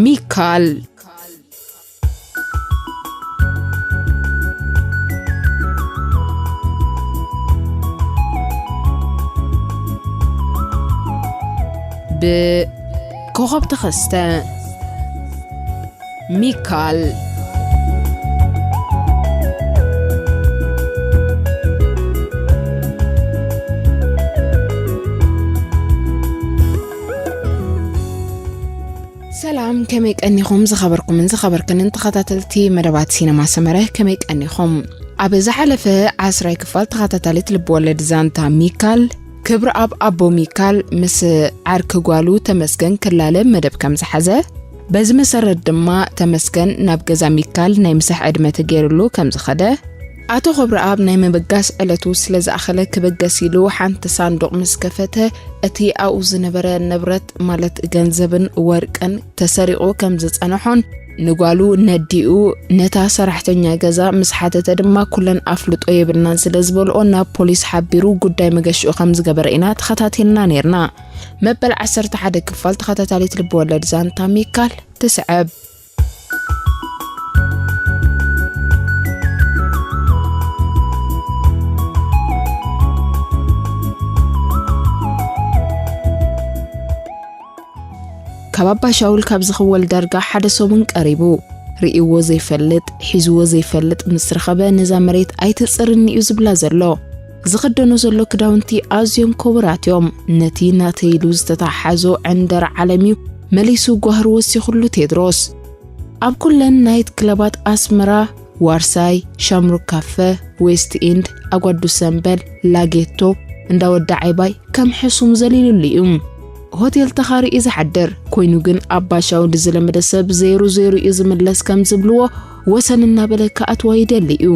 ሚካል። ብኮኸብ ተኸስተ። ሚካል። ሰላም፣ ከመይ ቀኒኹም ዝኸበርኩምን ዝኸበርክንን ተኸታተልቲ መደባት ሲነማ ሰመረ፣ ከመይ ቀኒኹም? ኣብ ዝሓለፈ ዓስራይ ክፋል ተኸታታሊት ልብወለድ ዛንታ ሚካል፣ ክብረኣብ ኣቦ ሚካል ምስ ዓርኪ ጓሉ ተመስገን ክላለ መደብ ከም ዝሓዘ፣ በዚ መሰረት ድማ ተመስገን ናብ ገዛ ሚካል ናይ ምሳሕ ዕድመ ተገይሩሉ ከም ዝኸደ፣ ኣቶ ክብረኣብ ናይ ምብጋስ ዕለቱ ስለ ዝኣኸለ ክብገስ ኢሉ ሓንቲ ሳንዱቕ ምስ ከፈተ፣ እቲ ኣብኡ ዝነበረ ንብረት ማለት ገንዘብን ወርቅን ተሰሪቑ ከም ዝጸንሖን ንጓሉ ነዲኡ ነታ ሰራሕተኛ ገዛ ምስ ሓተተ ድማ ኩለን ኣፍልጦ የብልናን ስለ ዝበልኦ ናብ ፖሊስ ሓቢሩ ጉዳይ መገሽኡ ከም ዝገበረ ኢና ተኸታቲልና ነይርና። መበል ዓሰርተ ሓደ ክፋል ተኸታታሊት ልብወለድ ዛንታ ሚካል ትስዕብ። ካብ ኣባ ሻውል ካብ ዝኽወል ዳርጋ ሓደ ሰሙን ቀሪቡ። ርእይዎ ዘይፈልጥ፣ ሒዝዎ ዘይፈልጥ ምስ ረኸበ ነዛ መሬት ኣይትጽርኒ እዩ ዝብላ ዘሎ። ዝኽደኖ ዘሎ ክዳውንቲ ኣዝዮም ክቡራት እዮም። ነቲ ናተይ ኢሉ ዝተተሓሓዞ ዕንደር ዓለም እዩ መሊሱ ጓህሩ ወሲኹሉ ቴድሮስ። ኣብ ኩለን ናይት ክለባት ኣስመራ፣ ዋርሳይ፣ ሻምሩክ ካፈ፣ ዌስት ኢንድ፣ ኣጓዱ ሰምበል፣ ላጌቶ፣ እንዳ ወዲ ዓይባይ ከም ሕሱም ዘሊሉሉ እዩ። ሆቴል ተኻርዩ ዝሓድር ኮይኑ ግን ኣባ ሻውል ዝለመደ ሰብ ዜሩ ዜሩ እዩ ዝምለስ ከም ዝብልዎ ወሰን እናበለ ክኣትዋ ይደሊ እዩ።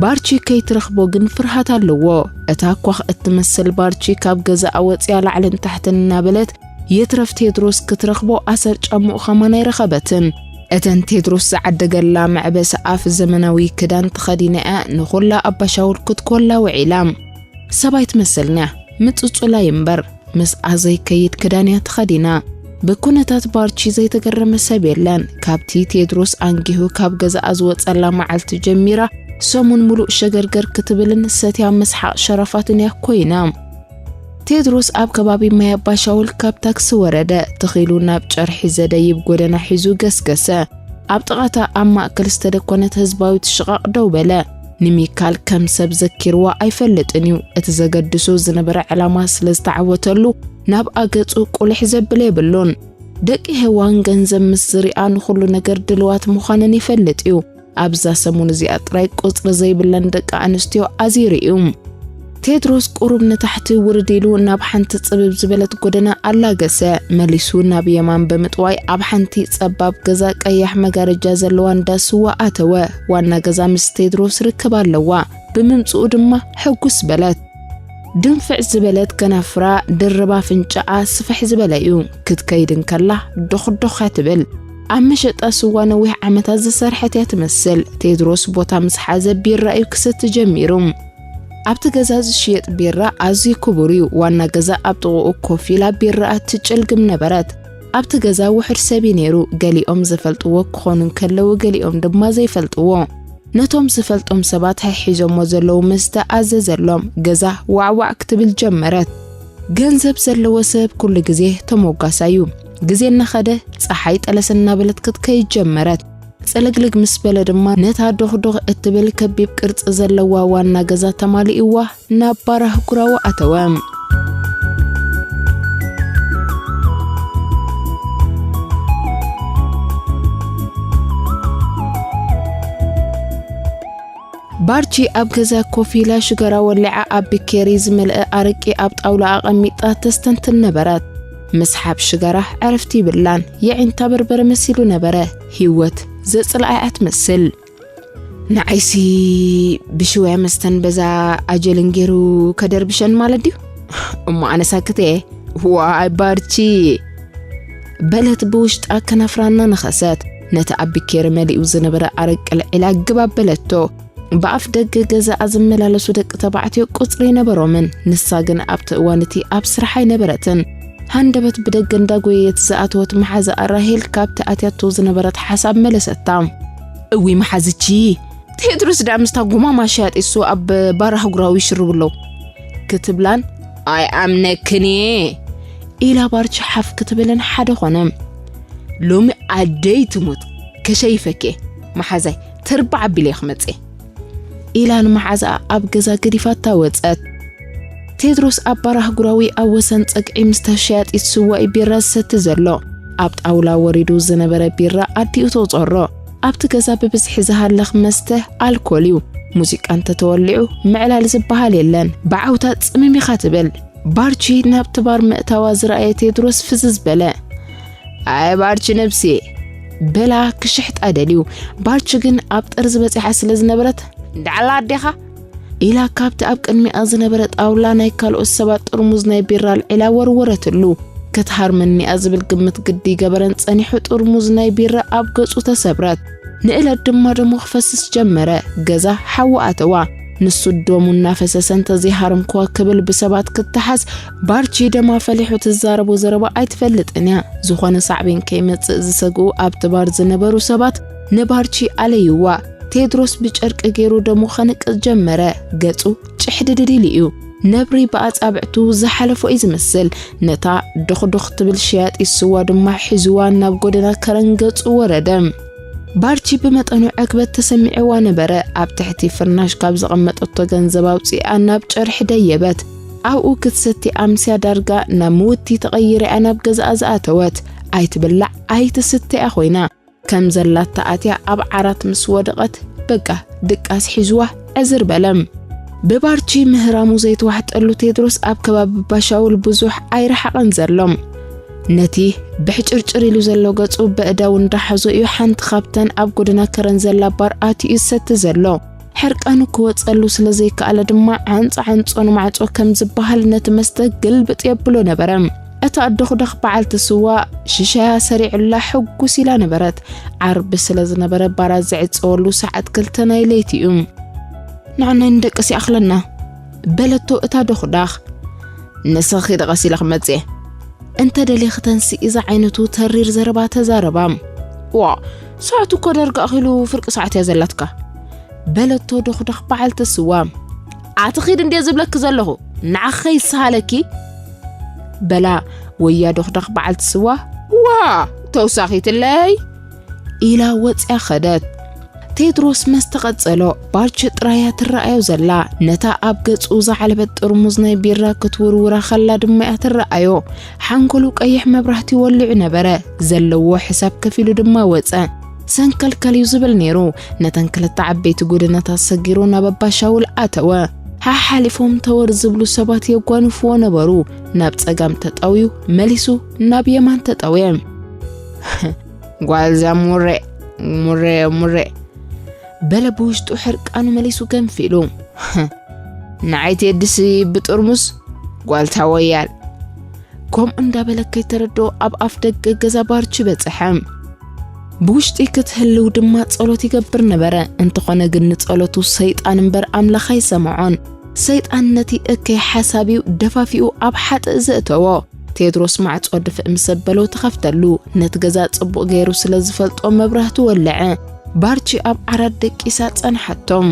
ባርቺ ከይትረኽቦ ግን ፍርሃት ኣለዎ። እታ ኳኽ እትመስል ባርቺ ካብ ገዛኣ ወፂኣ ላዕልን ታሕትን እናበለት የትረፍ ቴድሮስ ክትረኽቦ ኣሰር ጫምኡ ኸማን ኣይረኸበትን። እተን ቴድሮስ ዝዓደገላ መዕበሲ ኣፍ ዘመናዊ ክዳን ተኸዲና እያ ንኹላ ኣባሻውል ክትኮላ ውዒላ። ሰብ ኣይትመስልን እያ፣ ምጽጹላይ እምበር ምስኣ ዘይከይድ ክዳን እያ ተኸዲና። ብኩነታት ባርቺ ዘይተገረመ ሰብ የለን። ካብቲ ቴድሮስ ኣንጊሁ ካብ ገዛኣ ዝወጸላ መዓልቲ ጀሚራ ሰሙን ሙሉእ ሸገርገር ክትብልን ሰትያ ምስሓቕ ሸረፋትን እያ ኮይና። ቴድሮስ ኣብ ከባቢ ማይ ኣባሻውል ካብ ታክሲ ወረደ። ትኺሉ ናብ ጨርሒ ዘደይብ ጎደና ሒዙ ገስገሰ። ኣብ ጥቓታ ኣብ ማእከል ዝተደኮነት ህዝባዊት ሽቓቕ ደው በለ። ንሚካል ከም ሰብ ዘኪርዋ ኣይፈልጥን እዩ። እቲ ዘገድሶ ዝነበረ ዕላማ ስለ ዝተዓወተሉ ናብኣ ገጹ ቁልሕ ዘብል የብሉን። ደቂ ሄዋን ገንዘብ ምስ ዝሪኣ ንኹሉ ነገር ድልዋት ምዃነን ይፈልጥ እዩ። ኣብዛ ሰሙን እዚኣ ጥራይ ቁጽሪ ዘይብለን ደቂ ኣንስትዮ ኣዚሩ እዩ። ቴድሮስ ቁሩብ ንታሕቲ ውርድ ኢሉ ናብ ሓንቲ ጽብብ ዝበለት ጎደና ኣላገሰ። መሊሱ ናብ የማን ብምጥዋይ ኣብ ሓንቲ ጸባብ ገዛ ቀያሕ መጋረጃ ዘለዋ እንዳ ስዋ ኣተወ። ዋና ገዛ ምስ ቴድሮስ ርክብ ኣለዋ። ብምምጽኡ ድማ ሕጉስ በለት። ድንፍዕ ዝበለት ከናፍራ ድርብ ኣፍንጫኣ ስፍሕ ዝበለ እዩ። ክትከይድ እንከላ ዶኽዶኽ እያ ትብል። ኣብ መሸጣ ስዋ ነዊሕ ዓመታት ዝሰርሐት እያ ትመስል። ቴድሮስ ቦታ ምስ ሓዘ ቢራ እዩ ክሰቲ ጀሚሩ። ኣብቲ ገዛ ዝሽየጥ ቢራ ኣዝዩ ክቡር እዩ። ዋና ገዛ ኣብ ጥቕኡ ኮፍ ኢላ ቢራኣ ትጭልግም ነበረት። ኣብቲ ገዛ ውሑድ ሰብ እዩ ነይሩ። ገሊኦም ዝፈልጥዎ ክኾኑ እንከለዉ ገሊኦም ድማ ዘይፈልጥዎ። ነቶም ዝፈልጦም ሰባት ሕሒዞሞ ዘለዉ መስተ ኣዘዘሎም። ገዛ ዋዕዋዕ ክትብል ጀመረት። ገንዘብ ዘለዎ ሰብ ኩሉ ግዜ ተሞጋሳይ እዩ። ግዜ እናኸደ ጸሓይ ጠለስ እናበለት ክትከይድ ጀመረት። ጽልግልግ ምስ በለ ድማ ነታ ዶኽዶኽ እትብል ከቢብ ቅርጺ ዘለዋ ዋና ገዛ ተማሊእዋ ናብ ባራህ ጉራዎ ኣተወ። ባርቺ ኣብ ገዛ ኮፍ ኢላ ሽገራ ወሊዓ ኣብ ቢኬሪ ዝመልአ ኣረቂ ኣብ ጣውላ ኣቐሚጣ ተስተንትን ነበረት። ምስሓብ ሽገራ ዕረፍቲ ይብላን የዒንታ በርበረ መሲሉ ነበረ። ህይወት ዘጽልኣ እያ ትመስል። ንዓይሲ ብሽወያ መስተን በዛ ኣጀልን ገይሩ ከደርብሸን ማለት ድዩ? እሞ ኣነ ሳክት እየ። ዋይ ባርቺ! በለት ብውሽጣ ከናፍራና ነኸሰት። ነቲ ኣብ ቢኬሪ መሊኡ ዝነበረ ኣረቂ ልዒላ ግብ ኣበለቶ። ብኣፍ ደገ ገዛኣ ዝመላለሱ ደቂ ተባዕትዮ ቁጽሪ ኣይነበሮምን። ንሳ ግን ኣብቲ እዋን እቲ ኣብ ስራሕ ኣይነበረትን። ሃንደበት ብደገ እንዳጎየየት ዝኣተወት መሓዛኣ ራሄል ካብቲ ኣትያቶ ዝነበረት ሓሳብ መለሰታ። እዊ መሓዝቺ፣ ቴድሮስ ደኣ ምስታ ጉማማ ሸያጢ እሱ ኣብ ባር ኣህጉራዊ ይሽርቡ ኣለዉ ክትብላን፣ ኣይኣምነክን እየ ኢላ ባርቺ ሓፍ ክትብልን ሓደ ኾነ። ሎሚ ኣደይ ትሙት ከሸይፈኬ መሓዛይ ተርባዕ ኣቢለ ክመጽእ ኢላ ንመሓዛኣ ኣብ ገዛ ገዲፋታ ወጸት። ቴድሮስ ኣብ ባር ኣህጉራዊ ኣብ ወሰን ጸግዒ ምስታ ሸያጢት ስዋኢ ቢራ ዝሰቲ ዘሎ፣ ኣብ ጣውላ ወሪዱ ዝነበረ ቢራ ኣዲኡ ተውጸሮ። ኣብቲ ገዛ ብብዝሒ ዝሃለኽ መስተ ኣልኮል እዩ። ሙዚቃ እንተተወሊዑ ምዕላል ዝበሃል የለን። ብዓውታ ጽምም ኢኻ ትብል። ባርቺ ናብቲ ባር ምእታዋ ዝረኣየ ቴድሮስ ፍዝዝ በለ። ኣይ ባርቺ ነብሲ በላ ክሽሕጣ ደልዩ። ባርቺ ግን ኣብ ጠርዚ በጺሓ ስለ ዝነበረት፣ "እንዳዓላ ኣዴኻ?" ኢላ ካብቲ ኣብ ቅድሚኣ ዝነበረ ጣውላ ናይ ካልኦት ሰባት ጥርሙዝ ናይ ቢራ ኣልዒላ ወርወረትሉ። ክትሃርመኒኣ ዝብል ግምት ግዲ ገበረን ጸኒሑ ጥርሙዝ ናይ ቢራ ኣብ ገጹ ተሰብረት። ንእለት ድማ ደሞ ክፈስስ ጀመረ። ገዛ ሓዊ ኣተዋ። ንሱ ደሙ እናፈሰሰ እንተዘይሃረምክዋ ክብል ብሰባት ክተሓዝ፣ ባርቺ ደማ ፈሊሑ ትዛረቦ ዘረባ ኣይትፈልጥን እያ። ዝኾነ ሳዕቤን ከይመጽእ ዝሰግኡ ኣብቲ ባር ዝነበሩ ሰባት ንባርቺ ኣለይዋ። ቴድሮስ ብጨርቂ ገይሩ ደሙ ከንቅጽ ጀመረ። ገጹ ጭሕድድድ ኢሉ እዩ። ነብሪ ብኣጻብዕቱ ዝሓለፎ እዩ ዝመስል። ነታ ዶኽዶኽ ትብል ሸያጢት ስዋ ድማ ሒዝዋ ናብ ጎደና ከረን ገጹ ወረደ። ባርቺ ብመጠኑ ዕግበት ተሰሚዕዋ ነበረ። ኣብ ትሕቲ ፍርናሽ ካብ ዘቐመጠቶ ገንዘብ ኣውጺኣ ናብ ጨርሒ ደየበት። ኣብኡ ክትሰቲ ኣምስያ ዳርጋ ናብ ምውቲ ተቐይራ እያ ናብ ገዛኣ ዝኣተወት። ኣይትብላዕ ኣይትስተ እያ ኮይና። ከም ዘላታ ኣትያ ኣብ ዓራት ምስ ወደቐት በቃ ድቃስ ሒዝዋ ዕዝር በለ። ብባርቺ ምህራሙ ዘይተዋሕጠሉ ቴድሮስ ኣብ ከባቢ ባሻውል ብዙሕ ኣይረሓቐን ዘሎ። ነቲ ብሕጭርጭር ኢሉ ዘሎ ገጹ በእዳው እንዳሓዞ እዩ ሓንቲ ካብተን ኣብ ጎደና ከረን ዘላ ባር ኣትዩ ዝሰቲ ዘሎ። ሕርቃኑ ክወጸሉ ስለ ዘይከኣለ ድማ ዓንጻ ዓንጾ ንማዕጾ ከም ዝበሃል ነቲ መስተ ግልብጥ የብሎ ነበረ። እታ ዶኽዶኽ በዓልቲ ስዋ ሽሻያ ሰሪዑላ ሕጉስ ኢላ ነበረት። ዓርቢ ስለ ዝነበረ ባራት ዝዕጸወሉ ሰዓት ክልተ ናይ ለይቲ እዩ። "ንዓናይ ንደቅስ ይኣኽለና" በለቶ እታ ዶኽዳኽ። "ንስኺ ደቐስ ኢለ ክመጽእ እየ" እንተ ደሊኺ ተንስኢ ዝዓይነቱ ተሪር ዘረባ ተዛረባ። "ዋ፣ ሰዓት እኮ ዳርጋ ኣኺሉ ፍርቂ ሰዓት እያ ዘላትካ" በለቶ ዶኽዶኽ በዓልቲ ስዋ። "ኣቲ ኺድ እንድየ ዝብለኪ ዘለኹ፣ ንዓኺ ይስሃለኪ" በላ ወያ ዶኽዶኽ በዓልቲ ስዋ። "ዋ፣ ተውሳኺትለይ" ኢላ ወጽያ ኸደት። ቴድሮስ መስተ ቀጸሎ። ባርቺ ጥራይ እያ ትረኣዮ ዘላ። ነታ ኣብ ገጹ ዝዓለበት ጥርሙዝ ናይ ቢራ ክትውርውራ ኸላ ድማ እያ ትረኣዮ። ሓንጎሉ ቀይሕ መብራህቲ ወሊዑ ነበረ። ዘለዎ ሕሳብ ከፊሉ ድማ ወጸ። ሰንከልከል እዩ ዝብል ነይሩ። ነተን ክልተ ዓበይቲ ጎደናታት ሰጊሩ ናብ ኣባሻውል ኣተወ። ሓሓሊፎም ተወር ዝብሉ ሰባት የጓንፍዎ ነበሩ። ናብ ጸጋም ተጠውዩ፣ መሊሱ ናብ የማን ተጠውየ። "ጓልዛ ሙሬ፣ ሙሬ፣ ሙሬ" በለ ብውሽጡ ሕርቃኑ መሊሱ ገንፊሉ። "ንዓይ ቴድሲ ብጥርሙስ ጓልታ ወያል" ከምኡ እንዳበለ ከይተረድኦ ኣብ ኣፍ ደገ ገዛ ባርቺ በጽሐ። ብውሽጢ ክትህልው ድማ ጸሎት ይገብር ነበረ። እንተኾነ ግን ንጸሎቱ ሰይጣን እምበር ኣምላኽ ኣይሰምዖን። ሰይጣን ነቲ እከይ ሓሳቢው ደፋፊኡ ኣብ ሓጥእ ዘእተዎ። ቴድሮስ ማዕጾ ድፍእ ምስ ኣበሎ ትኸፍተሉ። ነቲ ገዛ ጽቡቕ ገይሩ ስለ ዝፈልጦ መብራህቱ ወለዐ። ባርቺ ኣብ ዓራት ደቂሳ ጸንሓቶም።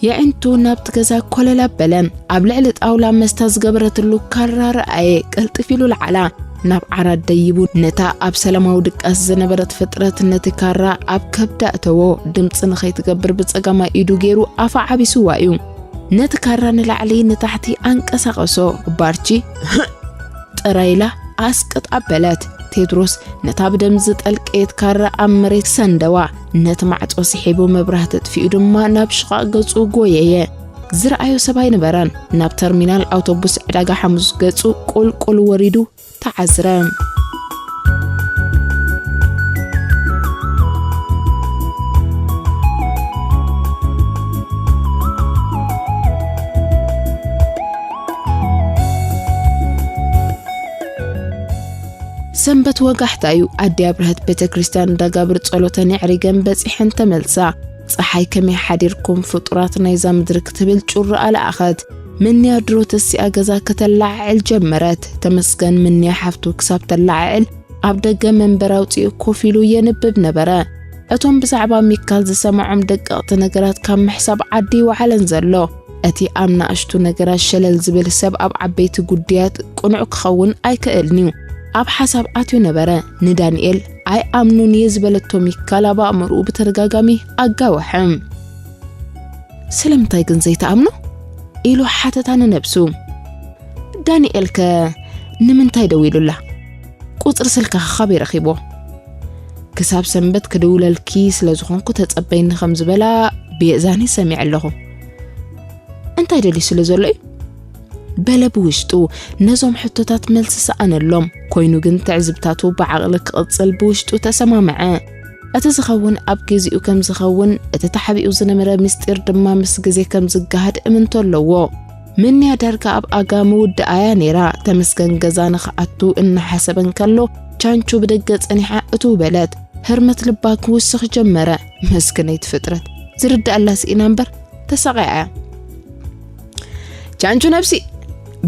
የዒንቱ ናብቲ ገዛ ኮለል ኣበለ። ኣብ ልዕሊ ጣውላ መስታ ዝገበረትሉ ካራ ረኣየ። ቅልጥፍ ኢሉ ለዓላ። ናብ ዓራት ደይቡ ነታ ኣብ ሰላማዊ ድቃስ ዝነበረት ፍጥረት ነቲ ካራ ኣብ ከብዳ እተዎ። ድምጺ ንኸይትገብር ብጸጋማይ ኢዱ ገይሩ ኣፋ ዓቢስዋ እዩ። ነቲ ካራ ንላዕሊ ንታሕቲ ኣንቀሳቐሶ። ባርቺ ጥራይ ኢላ ኣስቅጥ ኣበለት። ቴድሮስ ነታ ብደም ዝጠልቀየት ካራ ኣብ መሬት ሰንደዋ። ነቲ ማዕጾ ስሒቡ መብራህቲ ኣጥፊኡ ድማ ናብ ሽቓቕ ገጹ ጎየየ። ዝረኣዮ ሰብ ኣይነበረን። ናብ ተርሚናል ኣውቶቡስ ዕዳጋ ሓሙስ ገጹ ቁልቁል ወሪዱ ተዓዝረ። ሰንበት ወጋሕታ እዩ። ኣዲ ኣብርሀት ቤተ ክርስቲያን እንዳጋብር ጸሎተን የዕሪገን በጺሐን ተመልሳ። "ጸሓይ ከመይ ሓዲርኩም ፍጡራት ናይዛ ምድሪ?" ክትብል ጩራ ለኣኸት። ምንያ ድሮ ተሲኣ ገዛ ከተለዓዕል ጀመረት። ተመስገን ምንያ ሓፍቱ ክሳብ ተለዓዕል ኣብ ደገ መንበር ኣውፂኡ ኮፍ ኢሉ የንብብ ነበረ። እቶም ብዛዕባ ሚካል ዝሰምዖም ደቀቕቲ ነገራት ካብ ምሕሳብ ዓዲ ይወዓለን ዘሎ። እቲ ኣብ ናእሽቱ ነገራት ሸለል ዝብል ሰብ ኣብ ዓበይቲ ጉዳያት ቅኑዕ ክኸውን ኣይክእልን እዩ። ኣብ ሓሳብ ኣትዩ ነበረ። ንዳንኤል ኣይኣምኑን እየ ዝበለቶ ሚካል ኣብ ኣእምርኡ ብተደጋጋሚ ኣጋወሐ። ስለምንታይ ግን ዘይትኣምኖ? ኢሉ ሓተታ ንነብሱ። ዳንኤል ከ ንምንታይ ደዊሉላ? ቁጽሪ ስልክኻ ካበይ ረኺቦ? ክሳብ ሰንበት ክድውለልኪ ስለ ዝኾንኩ ተጸበይኒ ከም ዝበላ ብየእዛኒ ሰሚዐ ኣለኹ። እንታይ ደልዩ ስለ ዘሎ እዩ? በለ ብውሽጡ። ነዞም ሕቶታት መልሲ ሰኣነሎም። ኮይኑ ግን ትዕዝብታቱ ብዓቕሊ ክቕጽል ብውሽጡ ተሰማምዐ። እቲ ዝኸውን ኣብ ግዜኡ ከም ዝኸውን፣ እቲ ተሓቢኡ ዝነበረ ምስጢር ድማ ምስ ግዜ ከም ዝገሃድ እምንቶ ኣለዎ። ምንያ ዳርጋ ኣብ ኣጋ ምውድኣያ ነይራ። ተመስገን ገዛ ንኽኣቱ እናሓሰበ እንከሎ፣ ቻንቹ ብደገ ጸኒሓ እትው በለት። ህርመት ልባ ክውስኽ ጀመረ። መስክነይቲ ፍጥረት። ዝርድኣላ ስኢና እምበር ተሰቒያ እያ። ቻንቹ ነብሲ!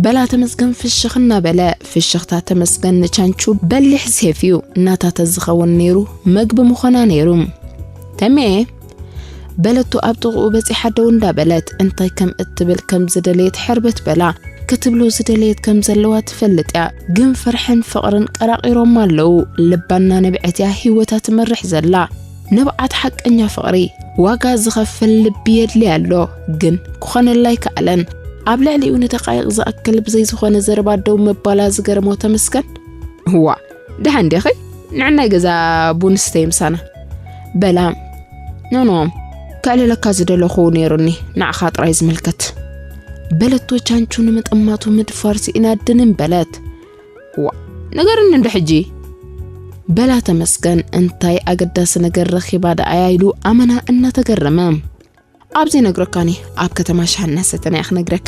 በላ ተመስገን ፍሽኽ እናበለ። ፍሽኽታ ተመስገን ንቻንቹ በሊሕ ሴፍ እዩ። ናታ ተዝኸውን ነይሩ መግቢ ምኾና ነይሩ። ተሜ! በለቶ ኣብ ጥቕኡ በጺሓ ደው እንዳበለት። እንታይ ከም እትብል ከም ዝደለየት ሕርበት በላ። ክትብሎ ዝደለየት ከም ዘለዋ ትፈልጥ እያ። ግን ፍርሕን ፍቕርን ቀራቒሮማ ኣለዉ። ልባና ንብዐት እያ ህይወታ ትመርሕ ዘላ። ንብዓት ሓቀኛ ፍቕሪ ዋጋ ዝኸፍል ልቢ የድልያ ኣሎ። ግን ክኾነላ ኣይከኣለን። ኣብ ልዕሊኡ ንደቓይቕ ዝኣክል ብዘይ ዝኾነ ዘረባ ደው ምባላ ዝገረሞ ተመስገን፣ "እዋ፣ ደሓን ዲኺ? ንዕናይ ገዛ ቡን ስተይ ምሳና?" በላ። "ኖኖ፣ ከዕልለካ ዝደለኹ ነይሩኒ፣ ንዓኻ ጥራይ ዝምልከት" በለቶ ቻንቹ ንምጥማቱ ምድፋር ስኢና ድንን በለት። "ዋ፣ ንገርኒ እንዶ ሕጂ?" በላ ተመስገን። እንታይ ኣገዳሲ ነገር ረኺባ ደኣያ ኢሉ ኣመና እናተገረመ። "ኣብ ዘይነግረካኒ፣ ኣብ ከተማ ሻሂ እናሰተና እያ ክነግረካ"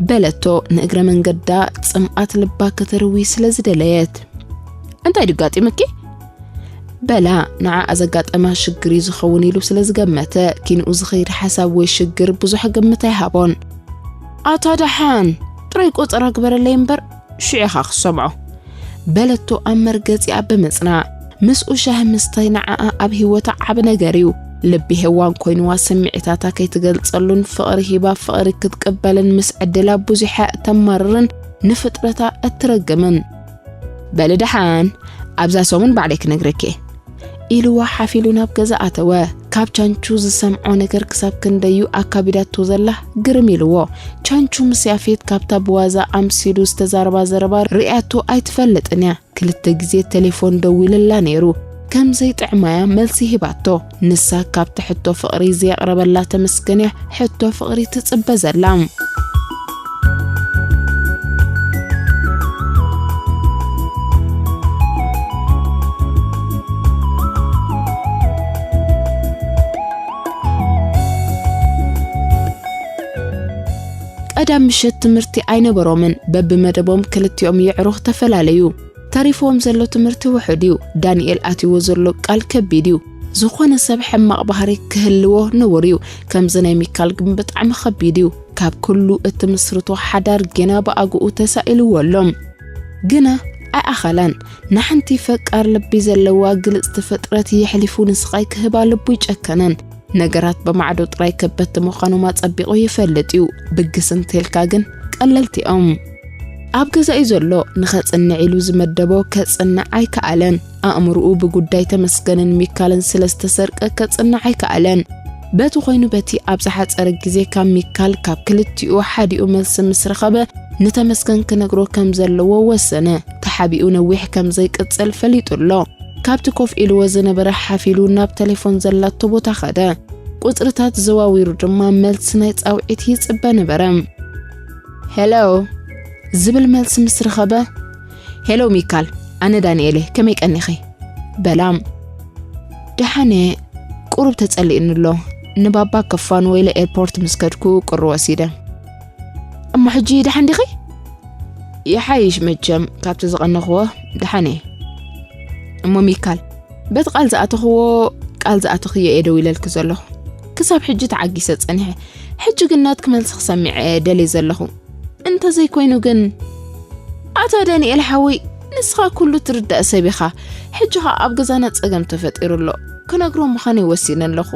በለቶ፣ ንእግረ መንገዳ ጽምኣት ልባ ከተርዊ ስለ ዝደለየት። "እንታይ ድዩ ኣጋጢምኪ?" በላ፣ ንዓኣ ዘጋጠማ ሽግር እዩ ዝኸውን ኢሉ ስለ ዝገመተ፣ ኪንኡ ዝኸይድ ሓሳብ ወይ ሽግር ብዙሕ ግምት ኣይሃቦን። "ኣታ ደሓን፣ ጥራይ ቆጸራ ግበረለይ እምበር፣ ሽዑ ኢኻ ክሰምዖ" በለቶ ኣብ መርገጺኣ ብምጽናዕ። ምስኡ ሻሂ ምስታይ ንዓኣ ኣብ ህይወታ ዓቢ ነገር እዩ። ልቢ ሄዋን ኮይንዋ ስምዒታታ ከይትገልጸሉን ፍቕሪ ሂባ ፍቕሪ ክትቅበልን ምስ ዕድላ ብዙሕ እተማርርን ንፍጥረታ እትረግምን። "በሊ ደሓን፣ ኣብዛ ሰሙን ባዕለይ ክነግረኪ እየ" ኢልዋ ሓፍ ኢሉ ናብ ገዛ ኣተወ። ካብ ቻንቹ ዝሰምዖ ነገር ክሳብ ክንደዩ ኣካቢዳቶ ዘላ ግርም ኢልዎ። ቻንቹ ምስ ያፌት ካብታ ብዋዛ ኣምሲሉ ዝተዛረባ ዘረባ ርእያቶ ኣይትፈልጥን እያ። ክልተ ግዜ ቴሌፎን ደዊልላ ነይሩ። ከም ዘይጥዕማያ መልሲ ሂባቶ። ንሳ ካብቲ ሕቶ ፍቕሪ ዘየቕረበላ ተመስገን እያ ሕቶ ፍቕሪ ትጽበ ዘላ። ቀዳም ምሸት ትምህርቲ ኣይነበሮምን። በብመደቦም ክልቲኦም የዕሩኽ ተፈላለዩ። ተሪፍዎም ዘሎ ትምህርቲ ውሑድ እዩ። ዳንኤል ኣትይዎ ዘሎ ቃል ከቢድ እዩ። ዝኾነ ሰብ ሕማቕ ባህሪ ክህልዎ ንቡር እዩ። ከምዚ ናይ ሚካል ግን ብጣዕሚ ከቢድ እዩ። ካብ ኩሉ እትምስርቶ ሓዳር ጌና ብኣግኡ ተሳኢልዎ ኣሎ። ግና ኣይኣኸላን። ንሓንቲ ፈቃር ልቢ ዘለዋ ግልጽቲ ፍጥረት የሕሊፉ ንስቓይ ክህባ ልቡ ይጨከነን። ነገራት ብማዕዶ ጥራይ ከበድቲ ምዃኖም ኣጸቢቑ ይፈልጥ እዩ። ብግስ እንተልካ ግን ቀለልቲ እዮም። ኣብ ገዛ እዩ ዘሎ። ንኸጽንዕ ኢሉ ዝመደቦ ከጽንዕ ኣይከኣለን። ኣእምሮኡ ብጉዳይ ተመስገንን ሚካልን ስለ ዝተሰርቀ ከጽንዕ ኣይከኣለን። በቲ ኮይኑ በቲ ኣብ ዝሓጸረ ግዜ ካብ ሚካል ካብ ክልቲኡ ሓዲኡ መልሲ ምስ ረኸበ ንተመስገን ክነግሮ ከም ዘለዎ ወሰነ። ተሓቢኡ ነዊሕ ከም ዘይቅጽል ፈሊጡ ኣሎ። ካብቲ ኮፍ ኢልዎ ዝነበረ ሓፍ ኢሉ ናብ ቴሌፎን ዘላቶ ቦታ ኸደ። ቁጽርታት ዘዋዊሩ ድማ መልሲ ናይ ጻውዒት ይጽበ ነበረ። "ሄሎ" ዝብል መልሲ ምስ ረኸበ፣ "ሄሎ ሚካል፣ ኣነ ዳንኤል እየ፣ ከመይ ቀኒኺ?" በላ። "ደሓን እየ፣ ቁሩብ ተጸሊእኒ ኣሎ፣ ንባባ ከፋን ወይለ ኤርፖርት ምስ ከድኩ ቁሪ ወሲደ" "እሞ ሕጂ ደሓን ዲኺ?" "ይሓይሽ መቸም፣ ካብቲ ዝቐነኽዎ ደሓን እየ። እሞ ሚካል፣ በቲ ቃል ዝኣተኽዎ፣ ቃል ዝኣተኽዮ እየ ደው ኢለልኪ ዘለኹ። ክሳብ ሕጂ ተዓጊሰ ጸኒሐ፣ ሕጂ ግን ናትኪ መልሲ ክሰምዕ እየ ደልየ ዘለኹ። እንተዘይኮይኑ ግን፣ ኣታ ዳንኤል ሓወይ፣ ንስኻ ኩሉ ትርዳእ ሰብ ኢኻ። ሕጂ ኸኣ ኣብ ገዛና ጸገም ተፈጢሩ ኣሎ። ክነግሮ ምዃነይ ወሲነ ኣለኹ።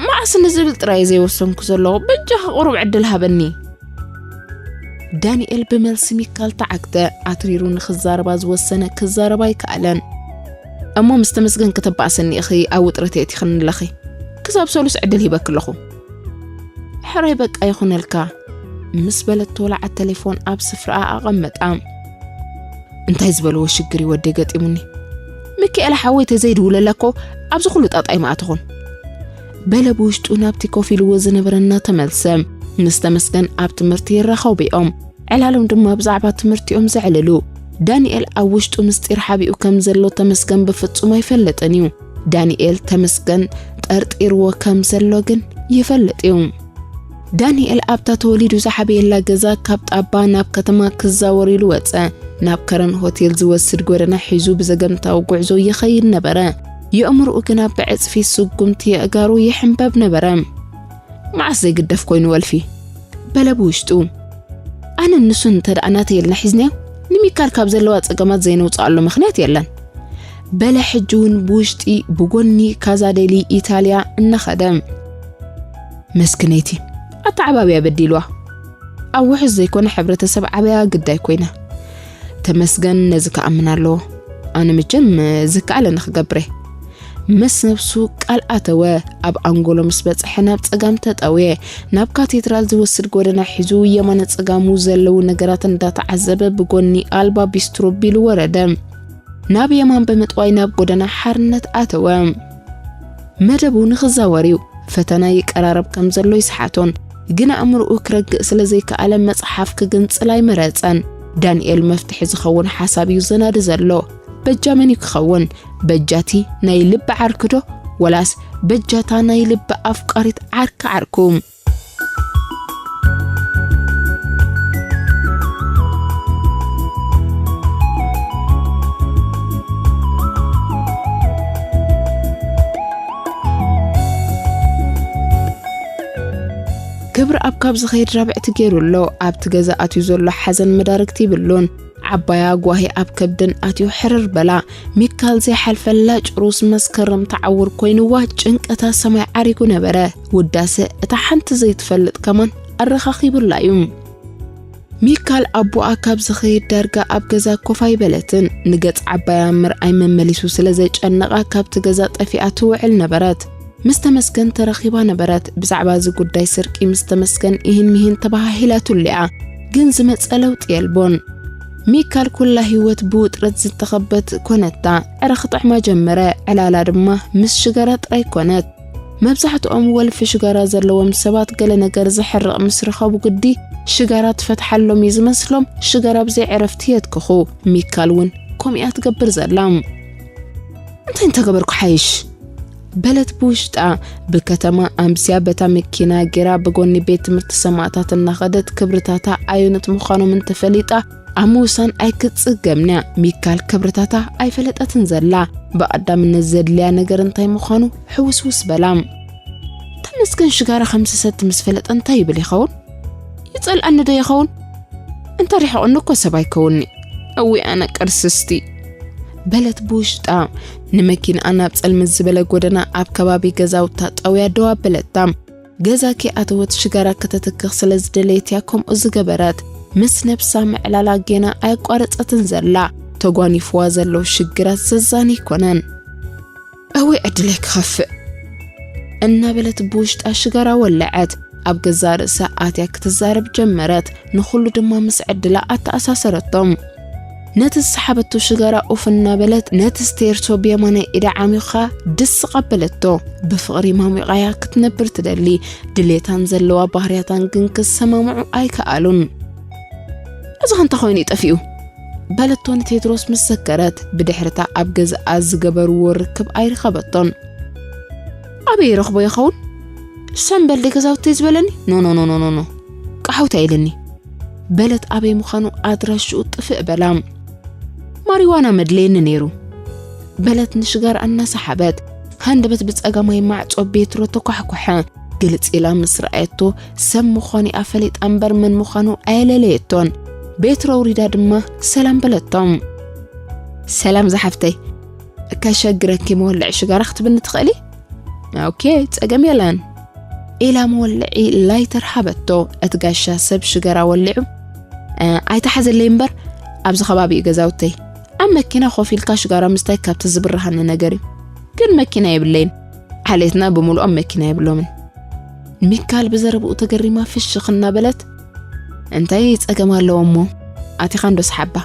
መዓስ ንዝብል ጥራይ ዘይወሰንኩ ዘለኹ። በጃኻ ቁሩብ ዕድል ሃበኒ። ዳንኤል ብመልሲ ሚካል ተዓግተ። ኣትሪሩ ንኽዛረባ ዝወሰነ ክዛረባ ኣይከኣለን። እሞ ምስ ተመስገን ከተባእሰኒ ኢኺ ኣብ ውጥረት የእቲኽኒ ኣለኺ። ክሳብ ሰሉስ ዕድል ሂበኪ ኣለኹ። ሕራይ በቃ ይኹነልካ። ምስ በለት ተወላዓት ቴሌፎን ኣብ ስፍራኣ ኣቐመጣ። እንታይ ዝበልዎ ሽግር እዩ ወደይ ገጢሙኒ? ሚካኤል ሓወይ ተዘይድውለላ እኮ ኣብዚ ኩሉ ጣጣ ኣይምኣተኹን። በለ ብውሽጡ ናብቲ ኮፍ ኢልዎ ዝነበረ እናተመልሰ። ምስ ተመስገን ኣብ ትምህርቲ ይራኸቡ እዮም። ዕላሎም ድማ ብዛዕባ ትምህርቲኦም ዘዕልሉ። ዳንኤል ኣብ ውሽጡ ምስጢር ሓቢኡ ከም ዘሎ ተመስገን ብፍጹም ኣይፈልጥን እዩ። ዳንኤል ተመስገን ጠርጢርዎ ከም ዘሎ ግን ይፈልጥ እዩ። ዳንኤል ኣብታ ተወሊዱ ዝዓበየላ ገዛ ካብ ጣባ ናብ ከተማ ክዛወር ኢሉ ወጸ። ናብ ከረን ሆቴል ዝወስድ ጎደና ሒዙ ብዘገምታዊ ጉዕዞ ይኸይድ ነበረ። የእምሮኡ ግና ብዕጽፊ ስጉምቲ የእጋሩ ይሕንበብ ነበረ። መዓስ ዘይግደፍ ኮይኑ ወልፊ? በለ ብውሽጡ። ኣነ ንሱን እንተ ደኣ ናተይ ኢልና ሒዝናዮ፣ ንሚካል ካብ ዘለዋ ጸገማት ዘይነውጽኣሉ ምኽንያት የለን። በለ ሕጂ እውን ብውሽጢ ብጎኒ ካዛዴሊ ኢታልያ እናኸደ። መስክነይቲ ኣተዓባብያ በዲልዋ። ኣብ ውሑስ ዘይኮነ ሕብረተሰብ ዓበያ ግዳይ ኮይና። ተመስገን ነዚ ክኣምን ኣለዎ። ኣነ መቸም ዝከኣለኒ ክገብረ። ምስ ነብሱ ቃል ኣተወ። ኣብ ኣንጎሎ ምስ በጽሐ ናብ ጸጋም ተጠውየ። ናብ ካቴድራል ዝወስድ ጎደና ሒዙ የማነ ጸጋሙ ዘለዉ ነገራት እንዳተዓዘበ ብጎኒ ኣልባ ቢስትሮ ቢሉ ወረደ። ናብ የማን ብምጥዋይ ናብ ጎደና ሓርነት ኣተወ። መደቡ ንኽዛወር እዩ። ፈተና ይቀራረብ ከም ዘሎ ይስሓቶን፣ ግን ኣእምሮኡ ክረግእ ስለ ዘይከኣለ መጽሓፍ ክግንጽል ኣይመረጸን። ዳንኤል መፍትሒ ዝኸውን ሓሳብ እዩ ዘናዲ ዘሎ። በጃ መን እዩ ክኸውን? በጃቲ ናይ ልቢ ዓርኪ ዶ? ወላስ በጃታ ናይ ልቢ ኣፍቃሪት ዓርኪ ዓርኩ? ክብርኣብ ካብ ዝኸይድ ራብዕቲ ገይሩ ኣሎ። ኣብቲ ገዛ ኣትዩ ዘሎ ሓዘን መዳርግቲ ይብሉን። ዓባያ ጓሂ ኣብ ከብደን ኣትዩ ሕርር በላ። ሚካል ዘይሓልፈላ ጭሩስ መስከረም ተዓውር ኮይንዋ፣ ጭንቀታ ሰማይ ዓሪጉ ነበረ። ውዳሰ እታ ሓንቲ ዘይትፈልጥ ከማን ኣረኻኺቡላ እዩ። ሚካል ኣቦኣ ካብ ዝኸይድ ዳርጋ ኣብ ገዛ ኮፍ ኣይበለትን። ንገጽ ዓባያ ምርኣይ መመሊሱ ስለ ዘጨነቓ ካብቲ ገዛ ጠፊኣ ትውዕል ነበረት። ምስ ተመስገን ተራኺባ ነበረት። ብዛዕባ እዚ ጉዳይ ስርቂ ምስ ተመስገን ኢሂን ሚሂን ተበሃሂላትሉ እያ። ግን ዝመጸ ለውጢ የልቦን። ሚካል ኩላ ህይወት ብውጥረት ዝተኸበት ኮነታ። ዕረ ክጥዕማ ጀመረ። ዕላላ ድማ ምስ ሽጋራ ጥራይ ኮነት። መብዛሕትኦም ወልፊ ሽጋራ ዘለዎም ሰባት ገለ ነገር ዘሕርቕ ምስ ረኸቡ ግዲ ሽጋራ ትፈትሓሎም እዩ ዝመስሎም። ሽጋራ ብዘይ ዕረፍቲ የትክኹ። ሚካል እውን ከምኡ እያ ትገብር ዘላ። እንታይ እንተገበርኩ ሓይሽ? በለት ብውሽጣ። ብከተማ ኣምስያ በታ መኪና ጌራ ብጎኒ ቤት ትምህርቲ ሰማእታት እናኸደት ክብርታታ ኣየኖት ምዃኖም እንተፈሊጣ ኣብ ምውሳን ኣይክትጽገምን እያ። ሚካል ክብርታታ ኣይፈለጠትን ዘላ። ብቐዳምነት ዘድልያ ነገር እንታይ ምዃኑ ሕውስውስ በላ። ተመስገን ሽጋራ ከም ዝሰቲ ምስ ፈለጠ እንታይ ይብል ይኸውን? ይጸልኣኒ ዶ ይኸውን? እንተ ርሒቑኒ እኮ ሰብ ኣይከውን'ዩ። እውይ ኣነ ቅርስስቲ። በለት ብውሽጣ። ንመኪናኣ ናብ ጸልምት ዝበለ ጎደና ኣብ ከባቢ ገዛውታ ጠውያ ደው ኣበለታ። ገዛ ከይኣተወት ሽጋራ ከተትክኽ ስለ ዝደለየት እያ ከምኡ ዝገበረት። ምስ ነብሳ ምዕላላ ጌና ኣየቋረጸትን ዘላ። ተጓኒፍዋ ዘሎ ሽግራት ዘዛኒ ኣይኮነን። እወይ ዕድለይ ክኸፍእ እናበለት ብውሽጣ ሽጋራ ወለዐት። ኣብ ገዛ ርእሳ ኣትያ ክትዛረብ ጀመረት። ንኹሉ ድማ ምስ ዕድላ ኣተኣሳሰረቶም። ነቲ ዝሰሓበቶ ሽጋራ ኡፍ እናበለት ነቲ ስቴርቶ ብየማናይ ኢዳ ዓሚኻ ድስ ኣበለቶ። ብፍቕሪ ማሚቓያ ክትነብር ትደሊ። ድሌታን ዘለዋ ባህርያታን ግን ክሰማምዑ ኣይከኣሉን። እዚ ኸ እንታይ ኮይኑ እዩ ጠፊኡ? በለቶ ንቴድሮስ ምስ ዘከረት። ብድሕርታ ኣብ ገዛኣ ዝገበርዎ ርክብ ኣይረኸበቶን። ኣበይ ይረኽቦ ይኸውን? ሰምበል ዶ ገዛውተይ ዝበለኒ? ኖ፣ ኖ፣ ኖ፣ ኖ፣ ኖ፣ ኖ። ቃሓውታ ኢለኒ። በለት ኣበይ ምዃኑ ኣድራሽኡ ጥፍእ በላ። ማሪዋና መድለየኒ ነይሩ። በለት ንሽጋራ እናሰሓበት። ሃንደበት ብጸጋማይ ማዕጾ ቤትሮ ተኳሕኩሐ። ግልጽ ኢላ ምስ ረኣየቶ ሰብ ምዃኑ እያ ፈሊጣ እምበር መን ምዃኑ ኣየለለየቶን። ቤት ረውሪዳ ድማ ሰላም በለቶም። ሰላም ዝሓፍተይ፣ ከሸግረኪ መወልዒ ሽጋራ ክትብኒ ትኽእሊ? ኦኬ፣ ጸገም የለን። ኢላ መወልዒ ላይተር ሃበቶ። እቲ ጋሻ ሰብ ሽጋራ ወሊዑ፣ "እ፣ ኣይተሓዘለይ እምበር ኣብዚ ከባቢ እዩ ገዛውተይ። ኣብ መኪና ኮፍ ኢልካ ሽጋራ ምስታይ ካብቲ ዝብርሃኒ ነገር እዩ። ግን መኪና የብለይን። ዓሌትና ብምሉኦም መኪና የብሎምን።" ሚካል ብዘረብኡ ተገሪማ ፍሽኽ እናበለት፣ "እንታይ ጸገም ኣለዎ እሞ? ኣቲኻ እንዶ ሰሓባ?"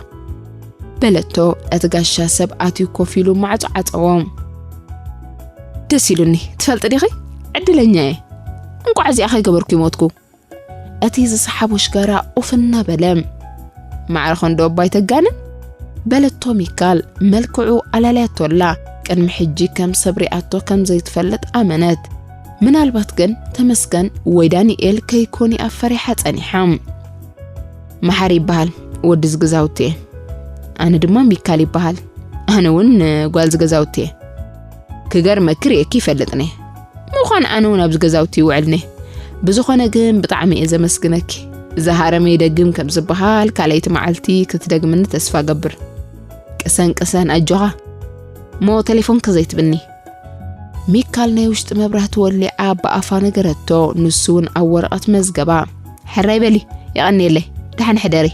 በለቶ። እቲ ጋሻ ሰብ ኣትዩ ኮፍ ኢሉ ማዕጾ ዓጸዎ። "ደስ ኢሉኒ። ትፈልጢ ዲኺ? ዕድለኛ እየ። እንቋዕ እዚኣ ከይገበርኩ ይሞትኩ።" እቲ ዝሰሓቦ ሽጋራ ኡፍ እናበለ፣ "ማዕረ ኸንዶ እባ ኣይተጋንን?" በለቶ ሚካል። መልክዑ ኣላልያቶ ኣላ። ቅድሚ ሕጂ ከም ሰብ ሪኣቶ ከም ዘይትፈልጥ ኣመነት። ምናልባት ግን ተመስገን ወይ ዳንኤል ከይኮኑ እያ ፈሪሓ ጸኒሓ። "መሓሪ ይበሃል፣ ወዲ ዝግዛውቲ እየ። ኣነ ድማ ሚካል ይበሃል። ኣነ እውን ጓል ዝገዛውቲ እየ። ክገርመኪ ርእየኪ ይፈልጥኒ። ምዃን ኣነ እውን ኣብዚ ገዛውቲ ይውዕልኒ። ብዝኾነ ግን ብጣዕሚ እየ ዘመስግነኪ። ዝሃረመ ይደግም ከም ዝበሃል ካልኣይቲ መዓልቲ ክትደግምኒ ተስፋ ገብር። ቅሰን ቅሰን ኣጆኻ። እሞ ቴሌፎንኪ ዘይትብኒ?" ሚካል ናይ ውሽጢ መብራህቲ ወሊዓ ብኣፋ ነገረቶ። ንሱ እውን ኣብ ወረቐት መዝገባ። "ሕራይ በሊ፣ የቐንየለይ፣ ደሓን ሕደሪ።"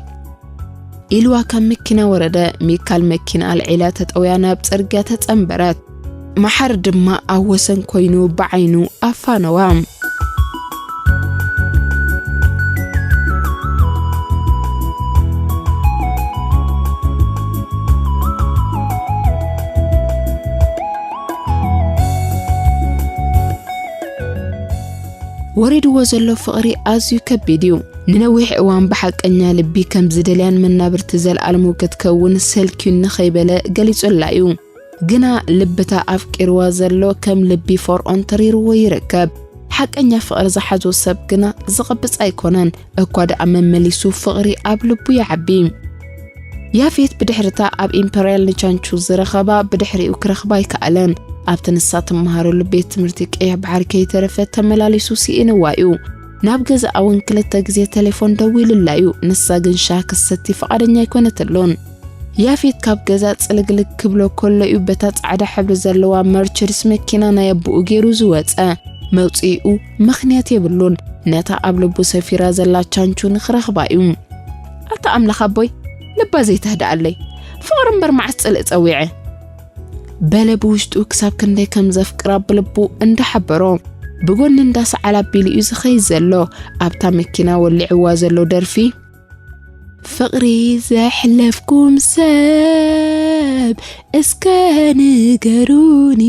ኢልዋ ካብ መኪና ወረደ። ሚካል መኪና ኣልዒላ ተጠውያ ናብ ጽርግያ ተጸንበረት። መሓሪ ድማ ኣብ ወሰን ኮይኑ ብዓይኑ ኣፋነዋ። ወሪድዎ ዘሎ ፍቕሪ ኣዝዩ ከቢድ እዩ። ንነዊሕ እዋን ብሓቀኛ ልቢ ከም ዝደልያን መናብርቲ ዘልኣለሙ ክትከውን ሰልክዩኒ ከይበለ ገሊጹላ እዩ። ግና ልብታ ኣፍቂርዋ ዘሎ ከም ልቢ ፈርዖን ተሪርዎ ይርከብ። ሓቀኛ ፍቕሪ ዝሓዞ ሰብ ግና ዝቕብጽ ኣይኮነን። እኳ ደኣ መመሊሱ ፍቕሪ ኣብ ልቡ ይዓቢ። ያፌት ብድሕርታ ኣብ ኢምፐርያል ንቻንቹ ዝረኸባ ብድሕሪኡ ክረኽባ ኣይከኣለን። ኣብቲ ንሳ ትመሃረሉ ቤት ትምህርቲ ቀይሕ ባሕሪ ከይተረፈ ተመላሊሱ ስኢንዋ እዩ። ናብ ገዛኣ እውን ክልተ ግዜ ቴሌፎን ደዊሉላ እዩ። ንሳ ግን ሻሂ ክትሰቲ ፍቓደኛ ኣይኮነትሉን። ያፌት ካብ ገዛ ጽልግልግ ክብሎ ከሎ እዩ በታ ጻዕዳ ሕብሪ ዘለዋ መርቸዲስ መኪና ናይ ኣቦኡ ገይሩ ዝወጸ። መውጽኢኡ ምኽንያት የብሉን። ነታ ኣብ ልቡ ሰፊራ ዘላ ቻንቹ ንኽረኽባ እዩ። ኣታ ኣምላኽ ኣቦይ፣ ልባ ዘይተህድኣለይ። ፍቕሪ እምበር መዓስ ጽልኢ ጸዊዐ? በለ ብውሽጡ ክሳብ ክንደይ ከም ዘፍቅራ ብልቡ እንዳሓበሮ። ብጎኒ እንዳሰዓለ ኣቢሉ እዩ ዝኸይድ ዘሎ። ኣብታ መኪና ወሊዕዋ ዘሎ ደርፊ፣ ፍቕሪ ዘሕለፍኩም ሰብ እስከ ንገሩኒ፣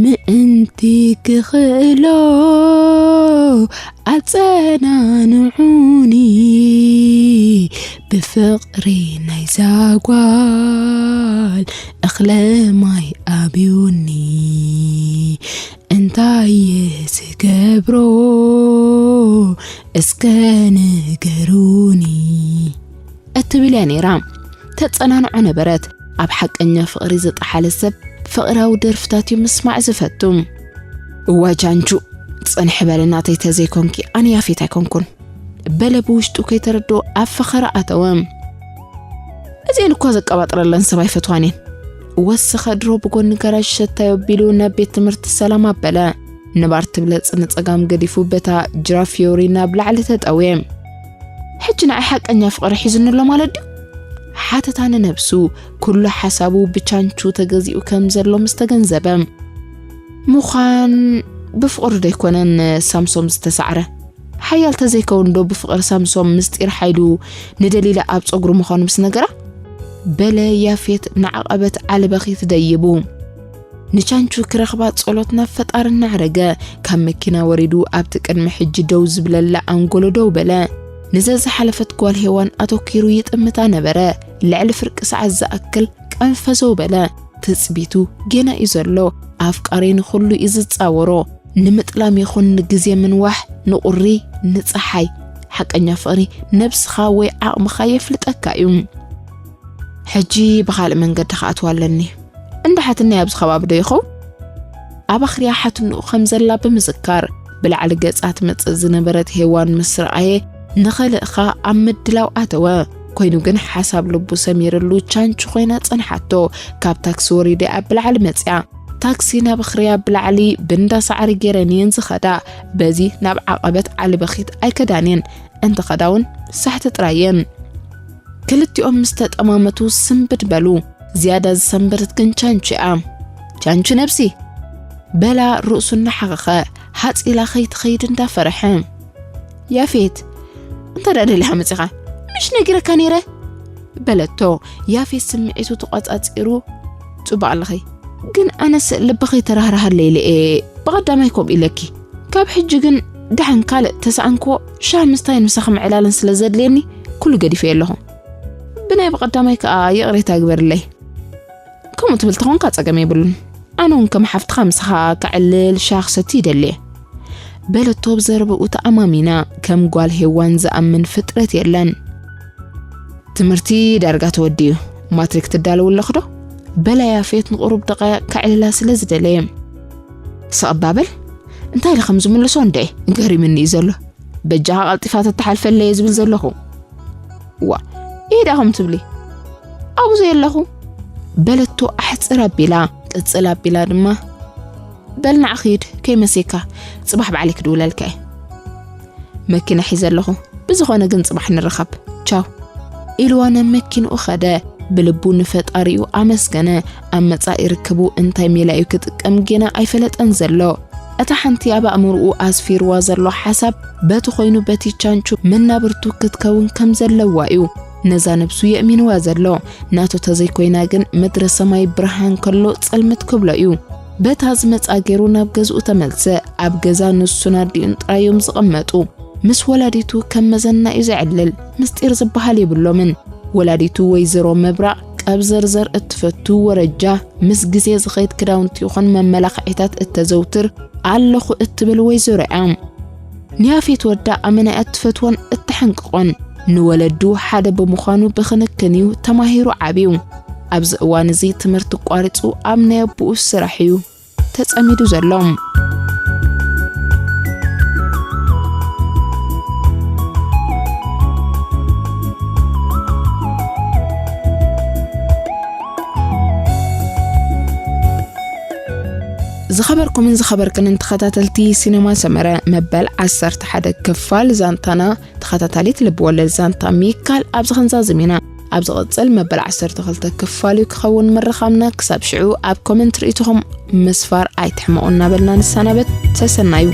ምእንቲ ክኽእሎ ኣጸናንዑኒ። ብፍቕሪ ናይዛ ጓል እኽለ ማይ ኣብዩኒ። እንታይ እየ ዝገብሮ እስከ ንገሩኒ? እትብል እያ ነይራ። ተጸናንዖ ነበረት። ኣብ ሓቀኛ ፍቕሪ ዝጠሓለ ሰብ ፍቕራዊ ደርፍታት እዩ ምስማዕ ዝፈቱ። እዋ ቻንቹ፣ ጽንሕ በሊ ናተይ ተዘይኮንኪ ኣነ ያፌት ኣይኮንኩን። በለ ብውሽጡ ከይተረድኦ ኣብ ፈኸራ ኣተወ። እዚአን እኳ ዘቀባጥረለን ሰብ ኣይፈትዋን እየን። ወሰኸ ድሮ ብጎኒ ጋራጅ ሸታዮ ኣቢሉ ናብ ቤት ትምህርቲ ሰላም ኣበለ። ንባር ትብለጽ ንጸጋም ገዲፉ በታ ጅራፍ ፊዮሪ ናብ ላዕሊ ተጠውየ። ሕጂ ንዓይ ሓቀኛ ፍቕሪ ሒዙኒ ኣሎ ማለት ድዩ? ሓተታ ንነብሱ። ኩሉ ሓሳቡ ብቻንቹ ተገዚኡ ከም ዘሎ ምስ ተገንዘበ። ምዃን ብፍቕሪ ዶ ኣይኮነን ሳምሶም ዝተሳዕረ? ሓያል ተዘይከውን ዶ ብፍቕሪ ሳምሶም ምስጢር ሓይሉ ንደሊላ ኣብ ጸጉሩ ምዃኑ ምስ ነገራ? በለ ያፌት ንዓቐበት ዓለበኺት ደይቡ። ንቻንቹ ክረኽባ ጸሎት ናብ ፈጣሪ እናዕረገ፣ ካብ መኪና ወሪዱ ኣብቲ ቅድሚ ሕጂ ደው ዝብለላ ኣንጎሎ ደው በለ። ንዘዝሓለፈት ጓል ሄዋን ኣተኲሩ ይጥምታ ነበረ። ልዕሊ ፍርቂ ሰዓት ዝኣክል ቀንፈዘው በለ። ትጽቢቱ ጌና እዩ ዘሎ። ኣፍቃሪ ንኹሉ እዩ ዝጻወሮ። ንምጥላም ይኹን ንግዜ ምንዋሕ፣ ንቑሪ፣ ንጸሓይ። ሓቀኛ ፍቕሪ ነብስኻ ወይ ዓቕምኻ የፍልጠካ እዩ። ሕጂ ብኻልእ መንገዲ ክኣትዋ ኣለኒ። እንዳ ሓትነይ ኣብዚ ከባቢ ዶ ይኸውን? ኣብ ኣኽርያ ሓትንኡ ከም ዘላ ብምዝካር፣ ብላዕሊ ገጻ ትመጽእ ዝነበረት ሄዋን ምስ ረኣየ፣ ንኸልእኻ ኣብ ምድላው ኣተወ። ኮይኑ ግን ሓሳብ ልቡ ሰሚርሉ ቻንቹ ኮይና ጸንሓቶ። ካብ ታክሲ ወሪደ ኣብ ብላዕሊ መጽያ። ታክሲ ናብ ኣኽርያ ብላዕሊ ብንዳ ሳዕሪ ገይረን እየን ዝኸዳ። በዚ ናብ ዓቐበት ዓሊ በኺት ኣይከዳን እየን። እንተኸዳ እውን ሳሕቲ ጥራይ እየን። ክልቲኦም ምስ ተጠማመቱ ስንብድ በሉ። ዝያዳ ዝሰንበደት ግን ቻንቹ እያ። ቻንቹ ነብሲ! በላ ርእሱ እናሓኸኸ፣ ሃጽ ኢላ ከይትኸይድ እንዳፈረሐ። ያፌት፣ እንተ ደኣ ደሊኻ መጺኻ፣ ምሽ ነጊረካ ነይረ? በለቶ። ያፌት ስምዒቱ ተቖጻጺሩ፣ ጽቡቕ ኣለኺ፣ ግን ኣነስ ልብኺ ተራህራሃለይ ኢለ እየ ብቐዳማይ ከምኡ ኢለኪ። ካብ ሕጂ ግን ደሓን ካልእ ተሳእንክዎ ሻሂ ምስታይን ምሳኺ ምዕላልን ስለ ዘድልየኒ ኩሉ ገዲፈዮ ኣለኹ። ብናይ ብቐዳማይ ከኣ ይቕሬታ ግበርለይ። ከምኡ ትብል ተኾንካ ጸገም የብሉን። ኣነ እውን ከም ሓፍትኻ ምሳኻ ከዕልል ሻሂ ክሰቲ ይደሊ እየ። በለቶ ብዘረባኡ ተኣማሚና። ከም ጓል ሄዋን ዝኣምን ፍጥረት የለን። ትምህርቲ ዳርጋ ተወዲኡ፣ ማትሪክ ትዳለዉ ኣለኹ ዶ? በላ ያፌት ንቑሩብ ደቃይቕ ከዕልላ ስለ ዝደለየ። ስቕ እባ በል፣ እንታይ ኢለ ከም ዝምልሶ እንድዒ ገሪምኒ እዩ ዘሎ። በጃኻ ቀልጢፋ ተተሓልፈለይ እየ ዝብል ዘለኹ። ዋ፣ ኢሂዳ ከም ትብሊ፣ ኣብኡ ዘየለኹ? በለቶ ኣሕጽር ኣቢላ። ቅጽል ኣቢላ ድማ፣ በል ንዓ ኺድ፣ ከይመሴካ፣ ጽባሕ ባዕለይ ክድውለልካ እየ። መኪና ሒዘ ኣለኹ፣ ብዝኾነ ግን ጽባሕ ንራኸብ፣ ቻው። ኢልዋ ናብ መኪንኡ ኸደ። ብልቡ ንፈጣሪኡ ኣመስገነ። ኣብ መጻኢ ርክቡ እንታይ ሜላ እዩ ክጥቀም ጌና ኣይፈለጠን ዘሎ። እታ ሓንቲ ኣብ ኣእምሮኡ ኣስፊርዋ ዘሎ ሓሳብ በቲ ኮይኑ በቲ ቻንቹ መናብርቱ ክትከውን ከም ዘለዋ እዩ ነዛ ነብሱ የእሚንዋ ዘሎ። ናቱ ተዘይኮይና ግን ምድረ ሰማይ ብርሃን ከሎ ጸልመት ክብሎ እዩ። በታ ዝመጻ ገይሩ ናብ ገዝኡ ተመልሰ። ኣብ ገዛ ንሱን ኣዲኡን ጥራይ እዮም ዝቕመጡ። ምስ ወላዲቱ ከም መዘና እዩ ዘዕልል። ምስጢር ዝበሃል የብሎምን። ወላዲቱ ወይዘሮ መብራቕ ቀብዘርዘር እትፈቱ ወረጃ፣ ምስ ግዜ ዝኸይድ ክዳውንቲ ይኹን መመላኽዒታት እተዘውትር ኣለኹ እትብል ወይዘሮ እያ። ንያፌት ወዳ ኣመና እያ እትፈትዎን እተሓንቅቖን። ንወለዱ ሓደ ብምዃኑ ብኽንክን እዩ ተማሂሩ ዓብዩ። ኣብዚ እዋን እዚ ትምህርቲ ቋሪጹ ኣብ ናይ ኣቦኡ ስራሕ እዩ ተጸሚዱ ዘሎ። ዝኸበርኩምን ዝኸበርክንን ተኸታተልቲ ሲነማ ሰመረ፣ መበል ዓሰርተ ሓደ ክፋል ዛንታና ተኸታታሊት ልብ ወለድ ዛንታ ሚካል ኣብዚ ክንዛዝም ኢና። ኣብ ዝቕጽል መበል ዓሰርተ ክልተ ክፋል እዩ ክኸውን ምርኻብና። ክሳብ ሽዑ ኣብ ኮመንት ርእይቶኹም ምስፋር ኣይትሕመቑ እናበልና ንሰናበት። ሰሰናዩ።